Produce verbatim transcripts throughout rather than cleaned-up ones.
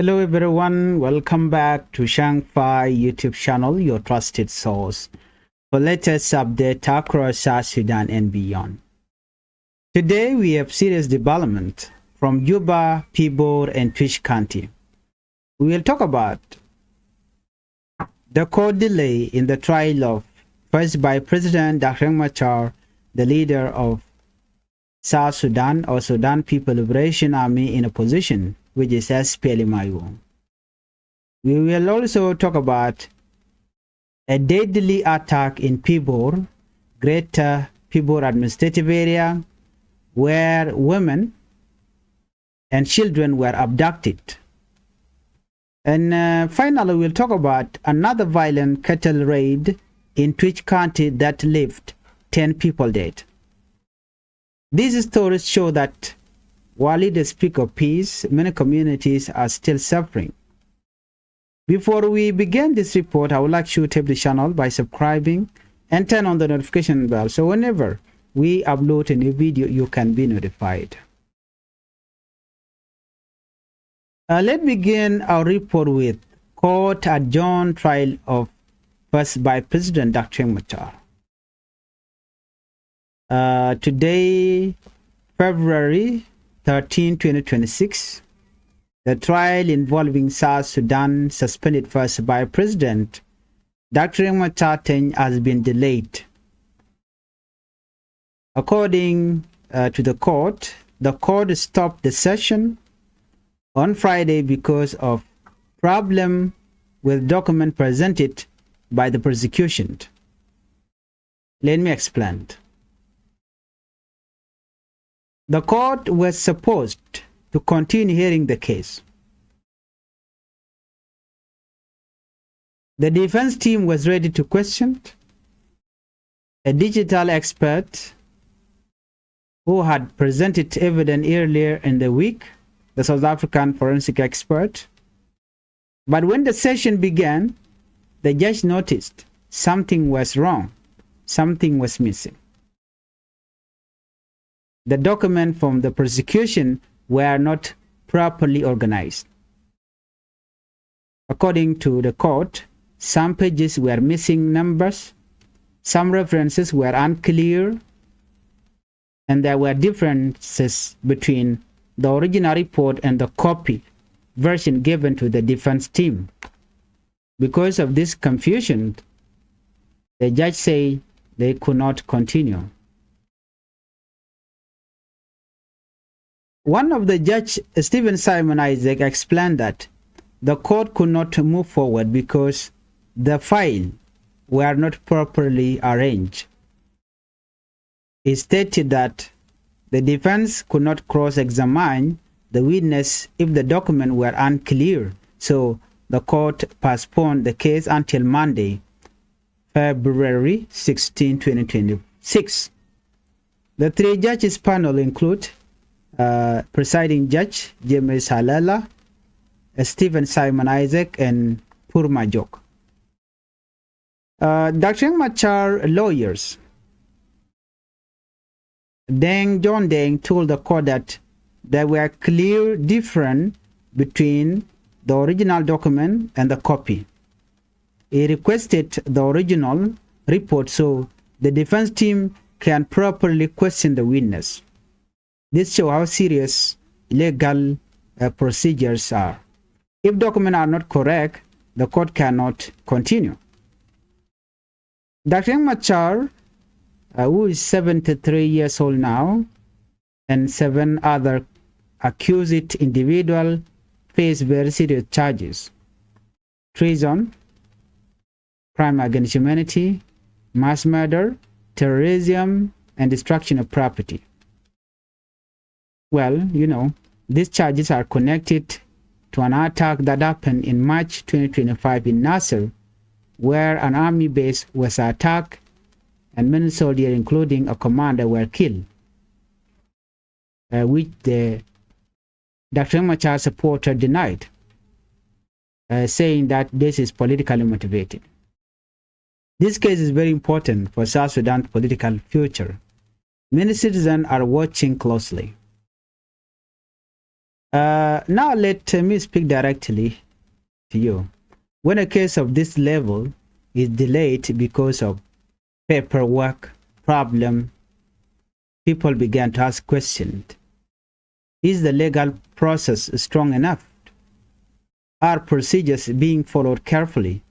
Hello everyone, welcome back to Shangfai YouTube channel, your trusted source for latest update across South Sudan and beyond. Today we have serious development from Juba, Pibor and Twic County. We will talk about the court delay in the trial of First Vice President Doctor Riek Machar, the leader of South Sudan or Sudan People Liberation Army in opposition, which is S P L M I O. We will also talk about a deadly attack in Pibor, Greater Pibor Administrative Area, where women and children were abducted. And uh, finally, we'll talk about another violent cattle raid in Twic County that left ten people dead. These stories show that while leaders speak of peace, many communities are still suffering. Before we begin this report, I would like you to help the channel by subscribing and turn on the notification bell so whenever we upload a new video, you can be notified. Uh, let's begin our report with court adjourned trial of First Vice President Doctor Riek Machar. Uh, today, February thirteen, twenty twenty-six, the trial involving South Sudan suspended First Vice President Doctor Riek Machar Teny has been delayed. According uh, to the court, the court stopped the session on Friday because of problem with document presented by the prosecution. Let me explain. The court was supposed to continue hearing the case. The defense team was ready to question a digital expert who had presented evidence earlier in the week, the South African forensic expert. But when the session began, the judge noticed something was wrong, something was missing. The documents from the prosecution were not properly organized. According to the court, some pages were missing numbers, some references were unclear, and there were differences between the original report and the copy version given to the defense team. Because of this confusion, the judge said they could not continue. One of the judge, Stephen Simon Isaac, explained that the court could not move forward because the file were not properly arranged. He stated that the defense could not cross-examine the witness if the documents were unclear, so the court postponed the case until Monday, February sixteen, twenty twenty-six. The three judges panel include uh, presiding judge James Halela, uh, Stephen Simon Isaac, and Pur Majok. Uh, Doctor Riek Machar lawyers Deng, John Deng, told the court that there were clear difference between the original document and the copy. He requested the original report so the defense team can properly question the witness. This shows how serious legal uh, procedures are. If documents are not correct, the court cannot continue. Doctor Riek Machar, uh, who is seventy-three years old now, and seven other accused individuals face very serious charges: treason, crime against humanity, mass murder, terrorism, and destruction of property. Well, you know, these charges are connected to an attack that happened in March twenty twenty-five in Nasir, where an army base was attacked and many soldiers, including a commander, were killed, uh, which the Doctor Riek Machar supporter denied, uh, saying that this is politically motivated. This case is very important for South Sudan's political future. Many citizens are watching closely. Uh, now let me speak directly to you. When a case of this level is delayed because of paperwork problem, people began to ask questions. Is the legal process strong enough? Are procedures being followed carefully?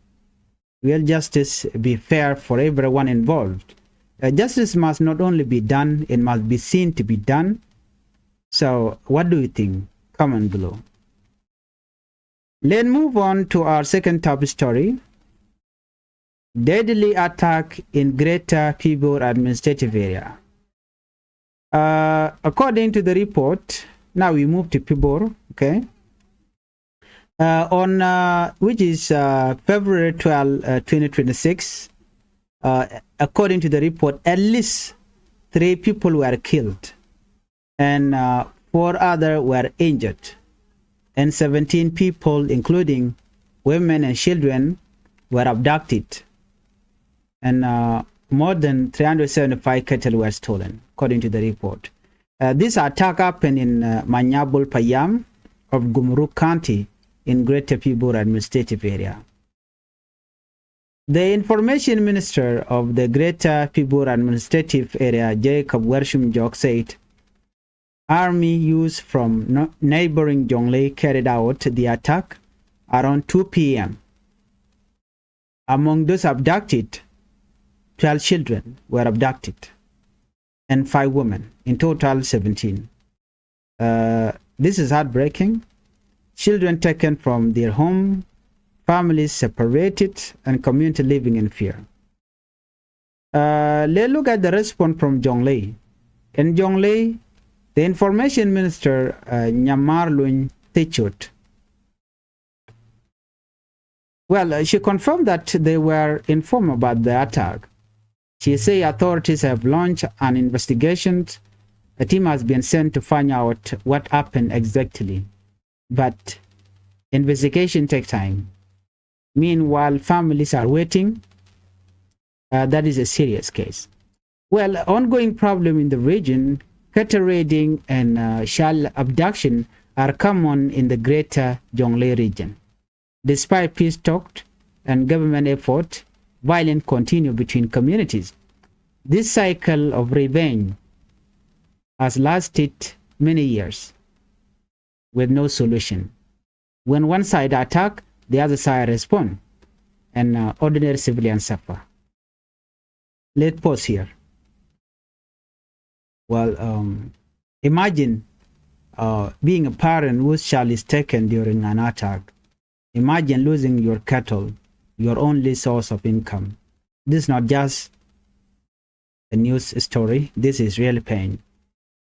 Will justice be fair for everyone involved? Uh, justice must not only be done, it must be seen to be done. So, what do you think? Comment below. Let's move on to our second top story. Deadly attack in Greater Pibor administrative area. Uh, according to the report, now we move to Pibor, okay? Uh, on, uh, which is, uh, February twelfth, uh, twenty twenty-six, uh, according to the report, at least three people were killed and, uh, four other were injured, and seventeen people, including women and children, were abducted, and, uh, more than three hundred seventy-five cattle were stolen, according to the report. Uh, this attack happened in, uh, Manyabul Payam of Gumruk County in Greater Pibor Administrative Area. The information minister of the Greater Pibor Administrative Area, Jacob Wershum Jok, said army used from no-, neighboring Jonglei carried out the attack around two p.m. Among those abducted, twelve children were abducted and five women, in total seventeen. Uh, this is heartbreaking. Children taken from their home, families separated, and community living in fear. Uh, let's look at the response from Jonglei. In Jonglei, the information minister, uh, Nyamar Luny Techot, well, uh, she confirmed that they were informed about the attack. She say authorities have launched an investigation. A team has been sent to find out what happened exactly. But investigation take time. Meanwhile, families are waiting. Uh, that is a serious case. Well, ongoing problem in the region, cattle raiding and, uh, child abduction are common in the greater Jonglei region. Despite peace talk and government effort, violence continue between communities. This cycle of revenge has lasted many years with no solution. When one side attack, the other side respond, and, uh, ordinary civilians suffer. Let's pause here. Well, um, imagine, uh, being a parent whose child is taken during an attack. Imagine losing your cattle, your only source of income. This is not just a news story. This is real pain.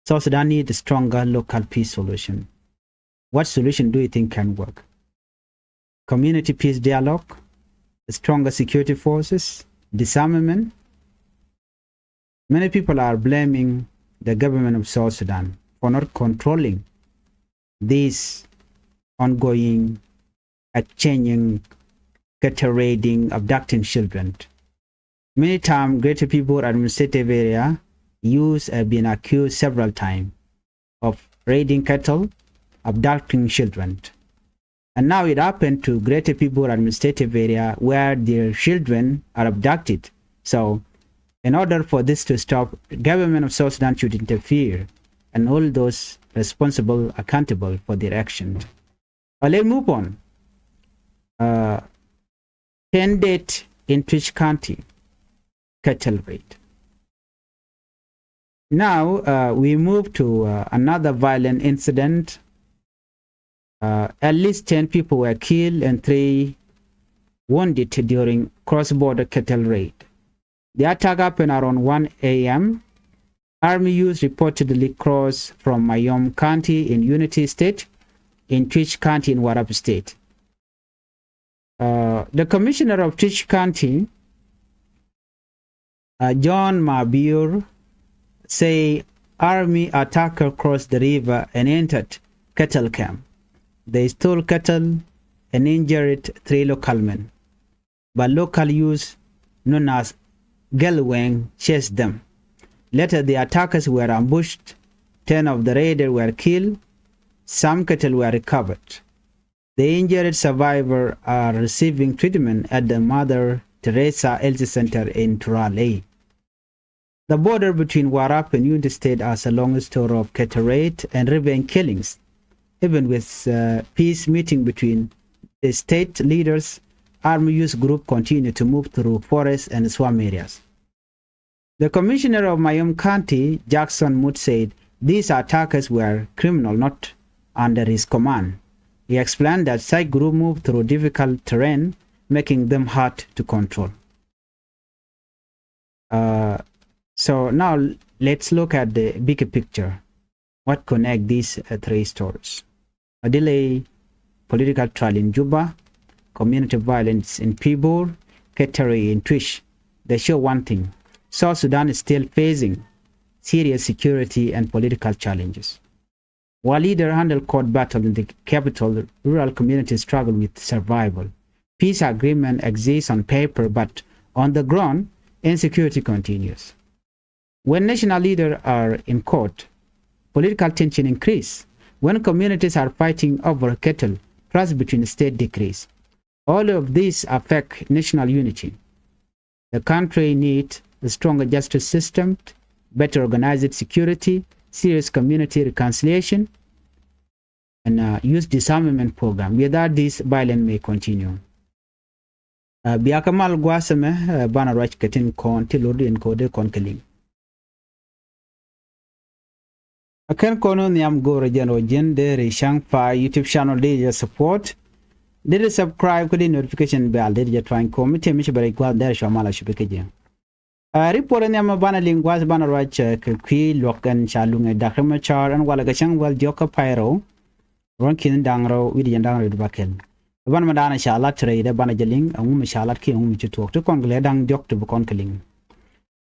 South Sudan need a stronger local peace solution. What solution do you think can work? Community peace dialogue, stronger security forces, disarmament. Many people are blaming the government of South Sudan for not controlling this ongoing, exchanging, cattle raiding, abducting children. Many times, Greater Pibor Administrative Area youth have been accused several times of raiding cattle, abducting children. And now it happened to Greater Pibor Administrative Area, where their children are abducted. So, in order for this to stop, government of South Sudan should interfere and hold those responsible accountable for their action. But let's move on. Uh, ten dead in Twic County cattle raid. Now, uh, we move to, uh, another violent incident. Uh, at least ten people were killed and three wounded during cross-border cattle raid. The attack happened around one a.m. Army youths reportedly crossed from Mayom County in Unity State in Twic County in Warrap State. Uh, the commissioner of Twic County, uh, John Mabior, say army attacker crossed the river and entered cattle camp. They stole cattle and injured three local men. But local youth known as Gelweng chased them. Later, the attackers were ambushed. Ten of the raiders were killed. Some cattle were recovered. The injured survivor are receiving treatment at the Mother Teresa Health Center in Turalei. The border between Warrap and Unity State has a long history of cattle raid and revenge killings. Even with, uh, peace meeting between the state leaders, armed youth group continue to move through forests and swamp areas. The commissioner of Mayom County, Jackson Mood, said these attackers were criminal, not under his command. He explained that such group move through difficult terrain, making them hard to control. Uh, so now let's look at the bigger picture. What connect these, uh, three stories? Adilei political trial in Juba, community violence in Pibor, cattle raid in Twic. They show one thing. South Sudan is still facing serious security and political challenges. While leaders handle court battle in the capital, rural communities struggle with survival. Peace agreement exists on paper, but on the ground, insecurity continues. When national leaders are in court, political tension increase. When communities are fighting over cattle, trust between states decrease. All of these affect national unity. The country needs a stronger justice system, better organized security, serious community reconciliation, and, uh, youth disarmament program. Without this, violence may continue. Uh, bia kä mal gua̱a̱th ɛmɛ, uh, banɛ ruac kɛ tin kɔn ti lot in kode kɔn kɛ liŋ. A kɛn kɔn wä nhiam go̱o̱rä jɛn rɔ ji̱n deri ca̱ŋ pa YouTube channel deri jɛ support. Deri subscribe kä deri notification bell deri jɛ tuany kɔm mi tëë mi ci bɛ rɛc gua̱a̱th deri cua mal a cupi kä ji̱. A report in nhiam banɛ liŋ gua̱a̱th banɛ ruac, uh, kɛ kui̱ luɔk ɛn ca luŋ ɛ Dak Riek Machar ɛn walɛ kɛ cäŋ wäl diɔ̱k kä pay rɛw. Ruɔ̱n ki̱n da̱ŋ rɛw wi̱cdɛ jɛn da̱ŋ rɛw wi̱cdɛ bäkɛl. Banɛ mɛ da̱a̱n ca lat rɛy dɛ banɛ jɛ liŋ ɛŋu mi ca lat kiɛ ɛŋu mi ci thuɔ̱k ti kɔn kɛ lɛ da̱ŋ diɔ̱k ti bi kɔn kɛ liŋ.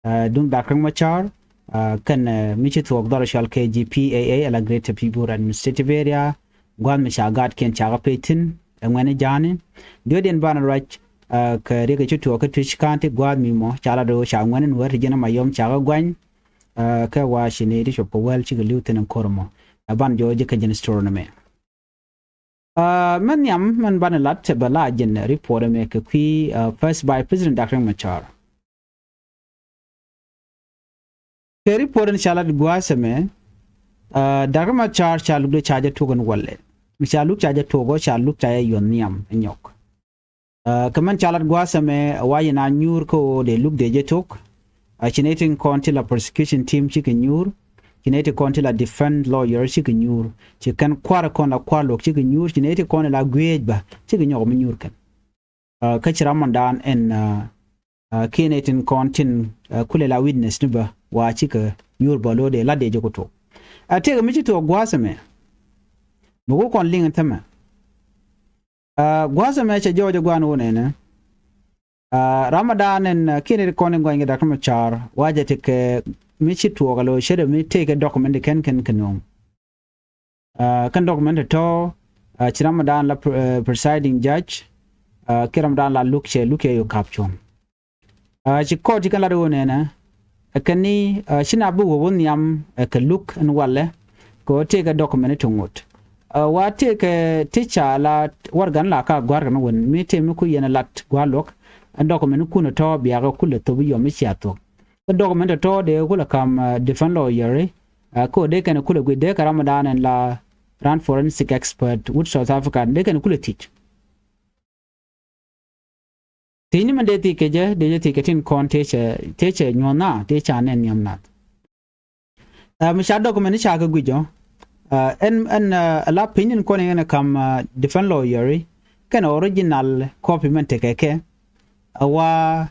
Uh, duŋ Dak Riek Machar, uh, kɛn, uh, mi ci thuɔ̱k dhɔr cɔal kɛ G P A A ala Greater Pibor Administrative Area, gua̱a̱th mi ca gaatkiɛn ca kɛ pec thi̱n ɛ ŋuɛ̈ni ja̱a̱ni. Diɔ̱ɔ̱diɛn banɛ ruac, uh, kɛ riɛk ci tuɔɔk kä Twic County gua̱a̱th mi mɔ ca la do̱ ca ŋuɛ̈ni nuäär ti ji̱n ama yɔm ca kɛ guany, uh, kɛ wa ci ni ti cuɔp kɛ wäl cikɛ li̱w thi̱n in ko̱r mɔ. Ɛ banɛ jɔɔc ji̱ kɛ ji̱n story ni mɛ. Uh, mɛn nhiam mɛn banɛ lat bɛ la jɛn report ɛmɛ kɛ kui̱, uh, First Vice President Dak Riek Machar. Kɛ report in ca lat gua̱a̱th ɛmɛ, uh, Dak Riek Machar ca luk dee ca jɛ tuɔk in walɛ. Mi ca luk ca jɛ tuɔk ɔ ca luk ca jɛ yuɔth nhiam ɛ nyɔk. Uh, kɛ mɛn ca lat gua̱a̱th ɛmɛ wa yɛn a nyuur kä ɣöö dee luk dee jɛ tuɔk. Uh, ci nɛy tin kɔn ti la prosecution team cikɛ nyuur. Ci nɛy tin kɔn ti la defense lawyer cikɛ nyuur. Ci kɛn kua̱r kɔn la kua̱r luɔk cikɛ nyuur. Ci nɛy tin kɔn la guiec bä cikɛ nyɔk mi nyuur kɛn. Uh, kä ci ram mɔndan ɛn, uh, uh, kiɛ nɛy tin kɔn tin, uh, kulɛ la witness ni bä wa cikɛ nyuur bä lo̱o̱dɛ la dee jɛ ku tuɔk. A tëëkɛ mi ci tuɔk gua̱a̱th ɛmɛ. Mi ku kɔn liŋ ɛn tämɛ. Uh, gua̱a̱th ɛmɛ cɛ jɔɔc ɛ gua̱a̱n wun ɛnɛ. Uh, Ramadan ɛn, uh, kiɛn ri kɔn in gɔny kɛ Dak Riek Machar wa jɛ tekɛ mi ci tuɔɔk alo cɛ dɛ mi tekɛ document kɛn kɛn kɛ nuɔ̱ŋ. Uh, kɛn document tɔ, uh, ci Ramadan la pre-, uh, presiding judge, uh, kiɛ Ramadan la luk cɛ luk cɛ yo kap cuɔ̱n. Uh, ci kɔɔt ci kɛn lat wun ɛnɛ. Ɛ kɛn ni, uh, ci na bi wä wä nhiam, uh, kɛ luk in walɛ. Kɛ wä tekɛ document ti ŋot. Uh, wa tekɛ ti ca la warɛgan la ka gua̱r kɛn wun mi tëë mi ku yɛn lat gua̱r luɔk. Ɛn document kun tɔ biakɛ kulɛ thop yɔm mi cia thuɔk. Kä document tɔ dee kulɛ kam, uh, defense lawyer, uh, ko dee kɛn kulɛ guic dee kɛ Ramadan ɛn la ran forensic expert wut South Africa dee kɛn kulɛ thiec. Thiecni mɛn dee thiec kɛ jɛ dee jɛ thiec kɛ tin kɔn tëë cɛ, tëë cɛ nyuɔ̱n na tëë ca nɛn nhiam nath. Uh, mi ca document ca kɛ guic ɔ. Uh, ɛn, ɛn, uh, la piny in kɔn in kɛn kam, uh, defense lawyer kɛn original copy mɛn tekɛ kɛ. Uh, wa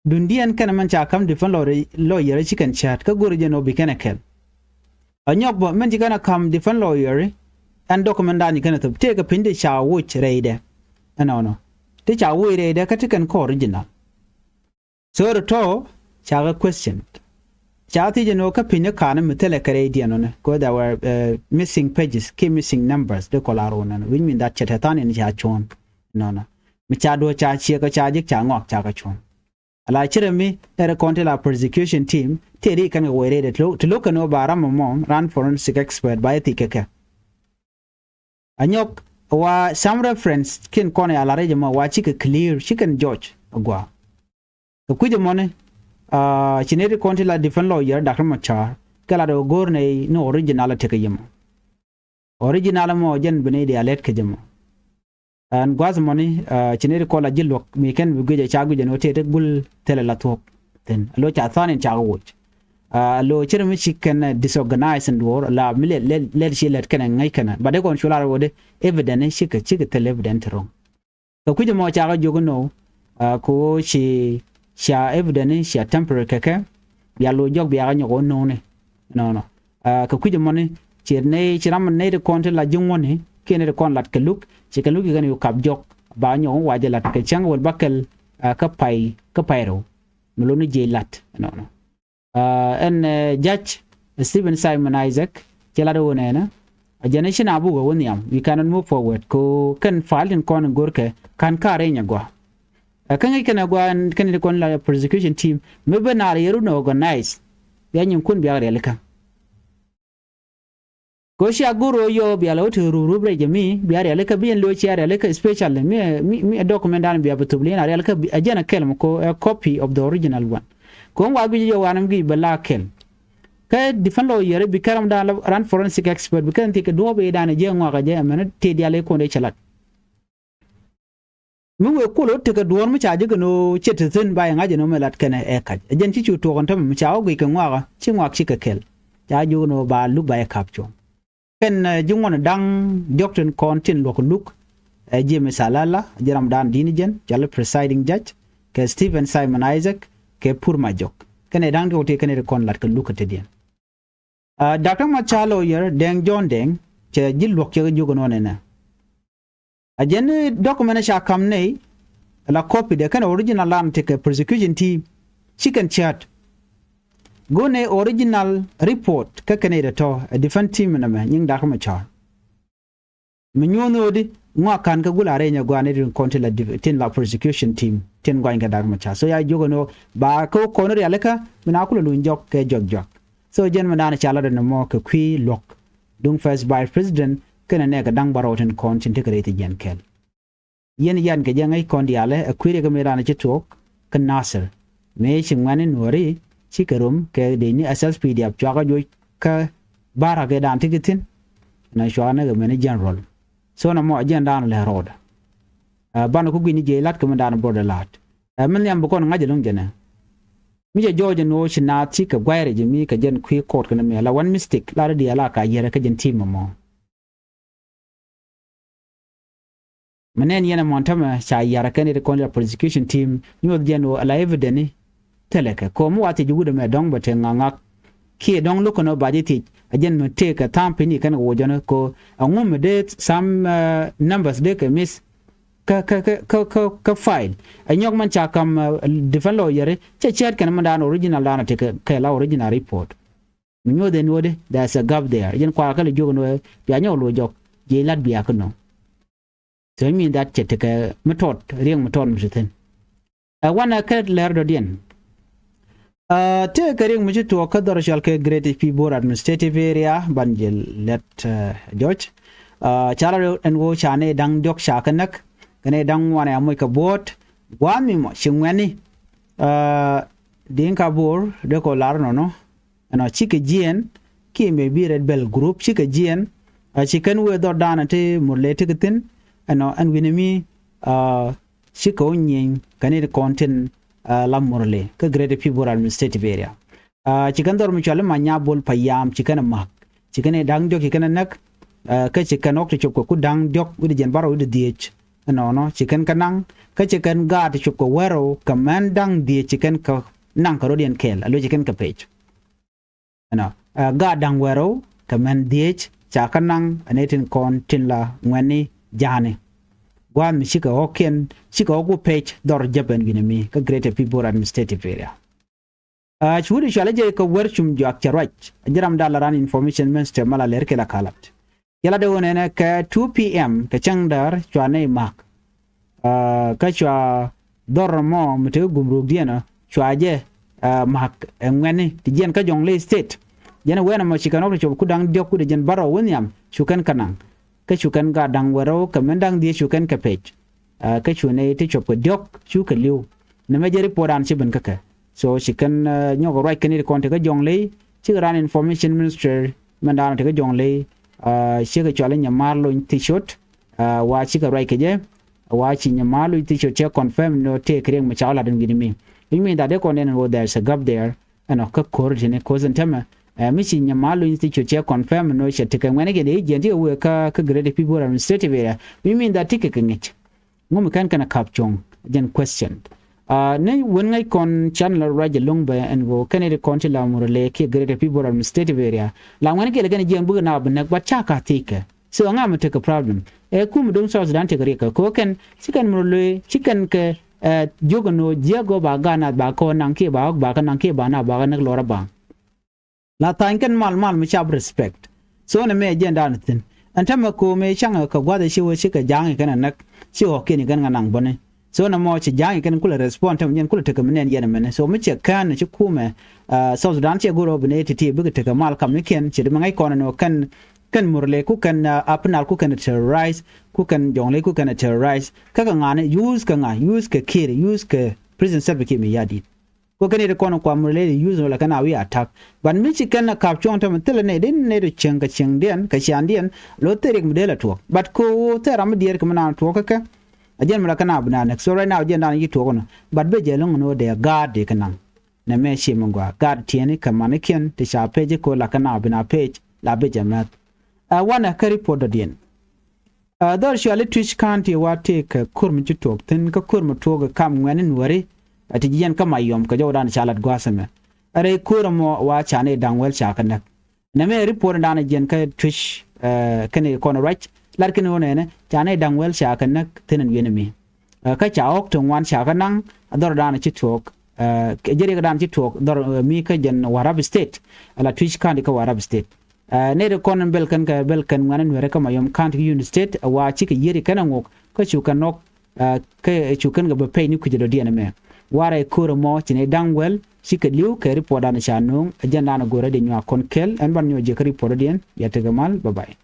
dundiɛn kɛn mɛn ca kam defense lawyer, lawyer ci kɛn cäät kä go̱r jɛ nɔ bi kɛn ɛ kɛl. A nyɔk bä mɛn ci kɛn a kam defense lawyer ɛn document dan ci kɛn a thop tëëkɛ piny ti ca woc rɛydɛ. Ɛnɔnɔ ti ca woc rɛydɛ kä ti kɛn kɔ original. So ri tɔ ca kɛ question. Ca thiec ɛn ɣöö kä piny ni ka̱n mi thilɛ kɛ rɛydiɛn ɔnɛ kɛ there were, uh, missing pages kiɛ missing numbers di kɔl a ro̱o̱n ɛn, which mean that cɛ te than in ca cuɔ̱ɔ̱n. Nɔnɔ mi ca duɔ̱ɔ̱c ca ciek kä ca ji̱k ca ŋɔak ca kɛ cuɔ̱ɔ̱n. Ala cirɛ mi ɛrɛ kɔn ti la prosecution team ti ri kɛn kɛ wee rɛydɛ ti lo̱k kɛn ɣöö ba ram ɛmɔ ran forensic expert ba jɛ thiec kɛ kɛ. Anyɔk wa some reference kin kɔn ya la rɛc mɔ wa cikɛ clear, cikɛn judge agua. Kɛ kui̱c ɛmɔni, ah, ci nɛy ti kɔn ti la defense lawyer Doctor Machar kɛ la dee go̱o̱r nɛy ni original a tekɛ yɛ mɔ. Original mɔ jɛn bi nɛy di a lɛt kɛ jɛ mɔ. Ɛn gua̱th mɔni, ah, ci nɛy ti kɔn la ji̱ luɔk mi kɛn bi guic ɛ ca guic ɛn ɣöö tëë ti gul thilɛ la thuɔ̱k thi̱n. A lo̱ ca tha̱a̱n in ca kɛ woc. Ah, a lo̱ ci ri mi ci kɛn, eh, disorganize in duɔ̱ɔ̱r la mi lɛt, lɛt, lɛt ci lɛt kɛn ɛ ŋäc kɛn ɛ. But dee kɔn cu lar ɣöö dee evidence cikɛ, cikɛ thil evidence ti ro̱ŋ. Kɛ kui̱c ɛmɔ cakɛ jiök inɔ, ah, kɛ ɣöö ci, cia evidence, cia temporary kɛ kɛ, bia lo̱c jɔk bia kɛ nyɔk ɣöö no̱o̱ŋni. Nɔnɔ. Ah, kɛ kui̱c ɛmɔni, ci nɛy, ci ram nɛy ti kɔn ti la ji̱ ŋuɔ̱ni kiɛ nɛy ti kɔn lat kɛ luk, ci kɛ luk kɛ kɛn yu kap jɔk ba nyɔk ɣöö wa jɛ lat kɛ cäŋ wäl bäkɛl, ah, kä pay, kä pay rɛw. Mi lo̱ni jiɛc lat. Nɔnɔ. Ah, ɛn, eh, Judge Stephen Simon Isaac cɛ lat ɣöö nɛnɛ a jɛn i̱ ci na bukɛ wä nhiam, we cannot move forward. Ko kɛn file tin kɔn in go̱rkɛ ka̱n ka rɛy nyɛ gua. Ɛ kä ŋäc kɛn ɛ gua ɛn kɛn in kɔn la prosecution team mi ben nar yɛr wun organize. Bia nyin kun bia rialikä. Ko cia go̱r ɣöö yɔ bia la wä te rup rup rɛy jɛ mi bia rialikä bi ɛn lo̱c cia rialikä, especially mi, mi, mi ɛ document dan bia bi thop liɛn a rialikä bi, a jɛn a kɛl mɔ ko a copy of the original one. Ko ŋuak guic yɛ wanɛm guic bɛ la kɛl. Kä defense lawyer bi kɛn ram dan la ran forensic expert bi kɛn thiek kɛ duɔ̱ɔ̱p i̱ dan jiɛ ŋuak a jɛ ɛmɛn tëë dial i̱ kuɔn dee cɛ lat. Mi wëë kul ɣöö tekɛ duɔ̱ɔ̱r mi ca ji̱ kɛn ɣöö cɛ te thi̱n ba yɛ ŋa̱c ɛn ɣöö mɛ lat kɛn ɛ kac. Ɛ jɛn ci cu tuɔɔk ɛn tämɛ mi ca wä guic kɛ ŋuakä, ci ŋuak cikɛ kɛl. Ca ji̱ kɛn ɣöö ba luk ba yɛ ka̱p cuɔ̱ŋ. Kɛn, eh, ji̱ ŋuɔ̱n da̱ŋ diɔ̱k tin kɔn tin luɔ̱k luk, eh, James Alala, ji̱ ram dan di̱n jɛn, cɔal i̱ presiding judge, kɛ Stephen Simon Isaac, kɛ Pur Majok. Kɛn ɛ da̱ŋ diɔ̱k ti kɛn ɛ ti kɔn lat kɛ luk kɛ te diɛn. Ah, Doctor Machar lawyer Deng John Deng cɛ ji̱ luɔ̱k cɛ kɛ jiök ɛn ɣän ɛnɛ. A jɛn ni document ca ka̱m nɛy la copy dɛ kɛn original lan tekɛ prosecution team ci kɛn cäät. Go̱o̱r nɛy original report kä kɛn nɛy tɔ̱tɔ̱ ɛ defense team ɛn ɛmɛ nyiŋ Doctor Machar. Mi nyuɔ̱n ɣöödi ŋɔak ka̱n kä gula rɛy nyɛ gua̱a̱r ni tin kɔn tin la dip-, tin la prosecution team tin gɔany kɛ Doctor Machar. So ya jiök ɛn ɣöö ba kä kɔn rialikä mi na kulɛ luny jɔk kɛ jɔk jɔak. So jɛn mi da̱a̱n ca lat ɛn ɛmɔ kɛ kui̱ luɔ̱k duŋ first vice president kɛnɛ nɛɛkɛ da̱ŋ bärɔw tin kɔn tin tekɛ rɛy thi jiɛn kɛl. Yɛn yan kɛ jɛ ŋäc kɔn diaalɛ ɛ kui̱ riɛk mi da̱a̱n ci tuɔɔk kä Nasir. Mëë ci ŋuɛ̈ni nuɔ̱ɔ̱ri cikɛ rom kɛ dee ni S S P D F cuakä juɔc kä ba̱ra̱ kɛ da̱a̱n ti ki thi̱n. Nɛ cuakä ni kɛ mɛni general. So nɔmɔ a jiɛn da̱a̱n lɛ rɔɔdɛ. Ɛ banɛ ku gui̱ni jiɛc la̱t kɛ mi da̱a̱n bɔdɛ la̱t. Ɛ mi nhiam bi kɔn ŋa̱c ɛlɔ̱ŋ jɛnɛ. Mi jɛ jɔɔc ɛn ɣöö ci naath cikɛ gua̱a̱r ji̱ mi kɛ jɛn kui̱ kɔɔt kɛn mi ala one mistake la rɛ diaal a ka yiɛrɛ kä jɛn team ɛmɔ. Mi nɛn yɛn ɛmɔn tämɛ ca yiɛrɛ kɛn it kɔn la prosecution team nyuɔth jɛn ɣöö ala evidence ni thilɛ kɛ ko̱o̱m mi wa thiec ji̱ wut ɛmɛ dɔ̱ŋ bɛ te ŋa̱k ŋa̱k. Kiɛ dɔ̱ŋ lo̱k kɛn ɣöö ba ji̱ thiec a jɛn mi tëëkɛ tha̱a̱ŋ piny i̱ kɛn kɛ woc jɔ̱nɛ ko̱ aŋu mi dee some, uh, numbers dee kɛ miss. Kä, kä, kä, kä, kä, kä file. Ɛ nyɔk mɛn ca ka̱m, uh, defense lawyer cɛ cɛɛt kɛn mɛn da̱a̱n original da̱a̱n a tekɛ kɛ la original report. Mi nyuɔth ɛn ɣöödi, there's a gap there. Yɛn kuakä lɛ jiök ɛn ɣöö bia nyɔk lo̱c jɔk jiɛ lat bia kä nɔ. So it mean that cɛ tekɛ mi tɔt, riɛŋ mi tɔt mi te thi̱n. Ɛ wanɛ kɛ lɛr dɔ̱diɛn. Ɛ tëëkɛ riɛŋ mi ci tuɔɔk kä dhɔr cɔal kɛ Great Pibor Administrative Area, ban jɛ lɛt, ɛ, jɔc. Ɛ ca la ɛn ɣöö ca nɛy da̱ŋ diɔ̱k ca kɛ näk kɛ nɛy da̱ŋ ŋuan ɛ moc kɛ buɔ̱ɔ̱t. Gua̱a̱th mi mɔ ci ŋuɛ̈ni, ɛ, Dinka Bor dee kɔ lar nɔnɔ. Ɛnɔ cikɛ jiɛɛn kiɛ mëë bi Red Belt group cikɛ jiɛɛn. Ɛ ci kɛn wëë dhɔr da̱a̱n ti Murle ti kɛ thi̱n. Ɛnɔ ɛn wi̱nɛ mi, ɛ, cikɛ wä nyieny kɛ ni kɔn tin, ɛ, la Murle kä Great Pibor Administrative Area. Ɛ ci kɛn dhɔr mi cɔal i̱ Manyabol Payam ci kɛn ɛ ma̱k. Ci kɛn ɛ da̱ŋ diɔ̱k ci kɛn ɛ näk. Ɛ kä ci kɛn ɣɔ̱k ti cop kɛ ku da̱ŋ diɔ̱k wi̱cdɛ jiɛn bärɔw wi̱cdɛ dhieec. Ɛnɔnɔ ci kɛn kä naŋ kä ci kɛn gaat ti cop kɛ wärɔw kɛ mɛn da̱ŋ dhieec ci kɛn kä naŋ kɛ rɔ̱diɛn kɛɛl a lo̱c ci kɛn kɛ pec. Ɛnɔ, ɛ, gaat da̱ŋ wärɔw kɛ mɛn dhieec ca kä naŋ ɛ nɛy tin kɔn tin la ŋuɛ̈ni ja̱a̱ni. Gua̱a̱th mi cikɛ ɣɔ̱kiɛn cikɛ ɣɔ̱k wä pec dhɔr jɛp ɛn wi̱nɛ mi kä Greater Pibor Administrative Area. Ɛ ci wut i̱ cual i̱ jɛ kɛ wär cum juak cɛ ruac a ji̱ ram dal ran information minister ma la lɛr kɛ la kalat. Cɛ la dee wä nɛnɛ kɛ two P M kɛ cäŋ däär cua nɛy ma̱k. Ɛ kä cua dhɔr mɔ mi te gum ruukdiɛn ɔ cua jɛ, ɛ, ma̱k ɛ ŋuɛ̈ni ti jiɛn kä Jonglei State. Jɛn ɛ wɛn ɛmɔ ci kɛn ɣɔk ti cop ku da̱ŋ diɔ̱k ku dee jɛn bärɔw wä nhiam cu kɛn kä naŋ. kä cu kɛn gaat da̱ŋ wärä kɛ mɛn da̱ŋ dhieec cu kɛn kɛ pec. Kä cu nɛy ti cuɔp kɛ diɔ̱k cu kɛ li̱w. Nɛmɛ jɛ report an ci ben kä kɛ. So ci kɛn nyɔk ruac kɛn i̱ ti kɔn ti kä Jɔŋley, cikɛ ran information minister mɛn da̱a̱n ti kä Jɔŋley, cikɛ cɔal i̱ Nyamaar Lony Thicot. Wa cikɛ ruac kɛ jɛ, wa ci Nyamaar Lony Thicot cɛ confirm nɔ tëë kɛ riɛk mi ca wä lat in wi̱ni mi. Wi̱ni mi that dee kɔn dee ni go there is a gap there. Ɛnɔ kä ko̱r tini ko̱r thin tämɛ. Mi ci Nyamaar Lony Thicot cɛ confirm nɔ cɛ ti kɛ ŋuɛni kɛ dee jiɛn ti kɛ wee kä kä Greater Pibor administrative area. Wi̱ni mi that ti kɛ kɛ ŋic. Ŋumi kɛn kɛn a kap cuɔ̱ŋ jɛn question. Ni wen ŋäc kɔn can la ruac jɛ lo̱ŋ bɛ ɛn ɣöö kɛn iti kɔn ti la Murle kiɛ Greater Pibor administrative area. La ŋuɛn kiɛ lɛ kɛn jiɛn bukɛ na bi näk, but ca ka thiec kɛ. So ŋa mi tekɛ problem ɛ kum dom South Sudan tekɛ riɛk kɛ kɛ kɛn ci kɛn Murle ci kɛn kɛ jiök ɛn ɣöö jiäk ɣöö ba gaat nath ba kɛ ɣöö naŋ kiɛ ba ɣɔk ba kɛ naŋ kiɛ ba na ba kɛ näk lɔr a ba. La tha̱a̱ny kɛn mal mal mi cap respect. So nɛ mɛ jɛn da̱a̱n thi̱n. Ɛn tämɛ ko̱o̱m ëë ca̱ŋ kɛ gua̱th ëë ci wee ci kɛ ja̱a̱ŋ ikɛn ɛ näk ci ɣɔ̱kiɛn ikɛn ŋa naŋ bäni. So nɛ mɔ ci ja̱a̱ŋ ikɛn kulɛ respond tämɛ jɛn kulɛ tekɛ mi nɛn yɛn ɛmɛni. So mi cɛ kään ci kumɛ South Sudan ciɛ go̱r ɣöö bi nɛ ti̱ti̱ bikɛ tekɛ mal kam nikiɛn ci di mi ŋäc kɔn ɛn ɣöö kɛn kɛn Murle ku kɛn Upper Nile ku kɛn terrorize ku kɛn Jɔŋley ku kɛn terrorize. Kä kɛ ŋa̱ni use kɛ ŋa̱, use kɛ Kiir, use kɛ President Salva Kiir mi ya̱di̱t. Kɔ kɛn yet kɔn kuam rɛ lɛ yus nɔ la kɛn a wi̱i̱ attack. But mi ci kɛn a kap cuɔ̱ŋ tämɛ thilɛ nɛy den nɛy rɔ cieŋ kɛ cieŋdiɛn kɛ ciandiɛn. Lo thil riɛk mi dee la tuɔɔk. But kɛ ɣöö thil ram mi diɛɛr kɛ mi naan tuɔɔk kä kɛ. A jɛn mi la kɛn a bi naan nɛk. So right now jɛn daan ci tuɔɔk nɔ. But ben jɛ lo̱ŋ nɔ dee gaat dee kɛ naŋ. Nɛ mɛ ci mi gɔaa gaat tiɛni kɛ manikiɛn ti ca pec kɛ ɣöö la kɛn a bi na pec la ben jɛ mɛth. Ɛ wanɛ kä report dɔ̱diɛn. Ɛ dhɔr cuali Twic County wa tëëkɛ ko̱r mi ci tuɔɔk thi̱n kä ko̱r mi tuɔɔk ɛ kam ŋuɛ̈ni Nuääri. Ɛ ti jiɛn kä Mayom kɛ jɔwdan ca lat gua̱a̱th ɛmɛ. Ɛ rɛy ko̱r ɛmɔ wa ca ni da̱ŋ wäl ca kɛ näk. Nɛmɛ report dan jiɛn kä Twic ɛ kɛn kɔn ruac lat kɛn ɣöö nɛnɛ ca ni da̱ŋ wäl ca kɛ näk thi̱n ɛn wi̱n ɛmi. Ɛ kä ca ɣɔ̱k ti ŋuan ca kɛ naŋ ɛ dhɔr dan ci tuɔɔk. Ɛ jɛ riɛk dan ci tuɔɔk dhɔr ɛ mi kä jɛn Warrap State. Ɛ la Twic County kä Warrap State. Ɛ nɛy ti kɔn in bel kɛn kɛ bel kɛn ŋuɛ̈ni Nuääri kä Mayom County Unity State ɛ wa cikɛ yiëri kɛn ɛ ŋok kä cu kɛn nɔk. Ɛ kɛ cu kɛn kɛ bɛ pɛy ni kui̱cɛ dɔ̱diɛn ɛmɛ. Warɛ ko̱r ɛmɔ ci nɛy da̱ŋ wäl cikɛ li̱w kɛ report dan ca no̱o̱ŋ ɛ jɛn dan ɛ go̱rɛ di nyuak kɔn kɛl ɛn ban nyuɔk jiɛ kä report dɔ̱diɛn. Bia tekɛ mal, bye bye.